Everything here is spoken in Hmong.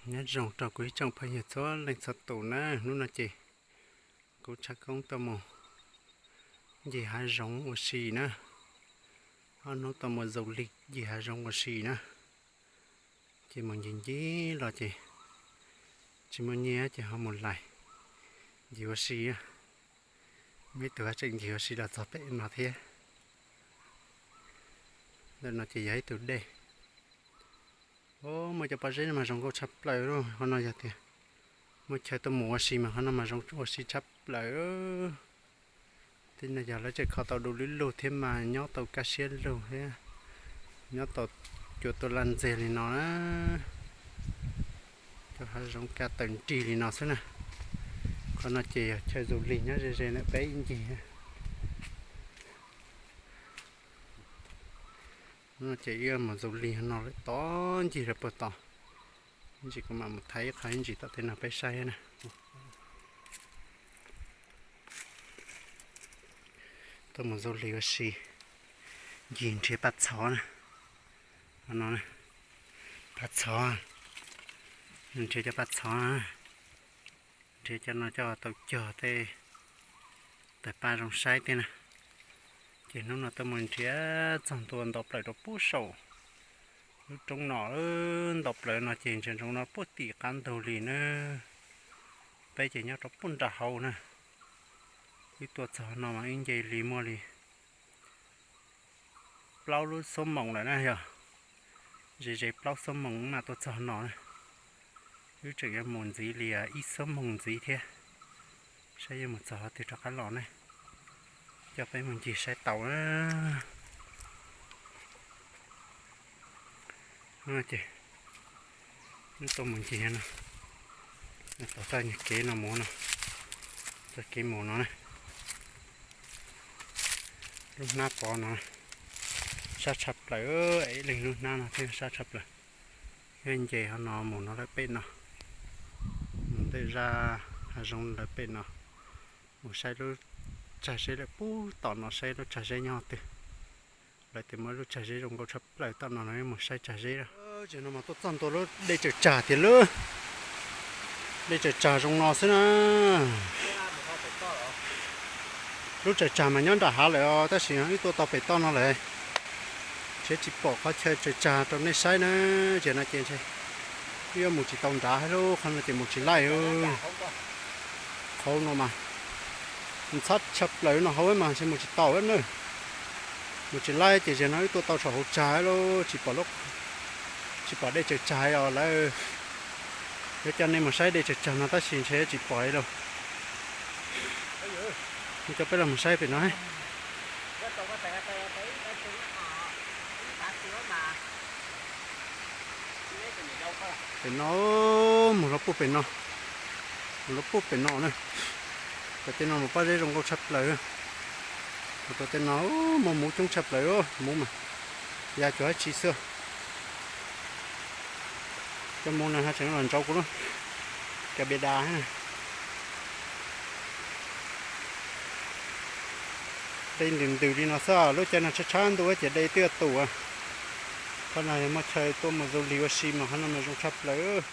Nyob zoo rau kuv ib tsoom phooj ywg txhua leej txhua tus na, hnub no ces kuv Tshaj Koob tuaj mus ncig hav zoov ua si na. Ob hnub tuaj mus du lig ncig hav zoov ua si na. Ces mus ncig ncig los ces tsis muaj nyiaj ces ho mus lais ncig ua si. Muaj ib tug tseem ncig ua si los txog pem no thiab. Ntawm no ces yog ib tug dej. Muaj cov pob zeb no mas zoo nkauj tshaj plaws li. Qhov no yog tias muaj chaw tuaj mus ua si mas qhov no mas zoo ua si tshaj plaws. Tej no yog lawv tseem kho tau du lug lug thiab mas nyob tau kaj siab lug thiab, nyob tau cua tua laj ntxiag li no na. Cov hav zoov kaj tawm nrig li no xwb na. Qhov no ces yog chaw du lig nyob ze ze ntawm peb ib ncig. Ces wb mus du lig no lawm tod ncig rau puag tod. Ib ntsis kuv mam mus thaij ib qho ib ntsis tom tej no peb saib na. Tuaj mus du lig ua si, ncig nrhiav paj txhov na. No, paj txhov, nrhiav cov paj txhov, nrhiav cov no coj tau cog tej tawg paj zoo saib thiab na. Ces hnub no tuaj mus nrhiav txog ntua nto plaws rau puag saum lub roob no, nto plaws no ces ntsia ntsoov no puag tim qab ntug li na. Peb ces nyob rau puag nram hauv na. Wb tuaj txog no mas wb nce li muaj li plaub lub xuab moos lawm na yog. Ze ze plaub xuab moos mas tuaj txog no na. Wb tseem yuav mus ntxiv li ib xuab moos ntxiv thiab, saib yuav mus txog qhov twg rov qab los ne. Coj peb mus ncig saib tau na. Ces wb tuaj mus ncig no, tau txoj kev no mus no, txoj kev mus no na. Lub hnab pov no sab tshaj plaws, es leej lub hnab no thiab sab tshaj plaws. Wb nce qhov no mus no lawm pem no, mus ntawm zaj hav zoov lawm pem no, mus saib lub tsag zeb lawm puag tom no saib lub tsag zeb nyob twg. Lawv tias muaj lub tsag zeb zoo nkauj tshaj plaws tom no no, wb mus saib tsag zeb. Tam no mas tuaj txog ntua lub dej tsaws tsag tiag lub, dej tsaws tsag zoo no xwb na. Lub tsaws tsag mas nyob nram hav lawm os, tab sis wb tuaj tau pem toj no lawm, ntshe tsis pom qhov chaw tsaws tsag rau nej saib na. Tam no ces ntshe wb yuav mus tsis tau nrad lub qhov no ces mus tsis laij. Qhov no mas ntxhab tshaj plaws no hauv mas ntshe mus tsis tau na. Mus tsis laij ces tam no wb tuaj tau saum hauv tsag lawm, tsis pom, tsis pom dej tsaws tsag os lawm. Yuav coj nej mus saib dej tsaws tsag no tab sis ntshe tsis pom lawm. Coj peb los mus saib pem no. Pem no, mus rau puag pem no, mus rau puag pem no na. Tom tej no mas pob zeb zoo nkauj tshaj plaws. Tom tej no muaj muv coob tshaj plaws, muv mas ya cuag dab tsi xwb. Cov muv no tseem los ntsauv kuv lub kas pes das. Dej ntws ntws li no xwb, lub caij no tshab tshab ntuj ces dej twb yuav tus. Qhov no muaj chaw tuaj mus du lig ua si mas qhov no mas zoo tshaj plaws.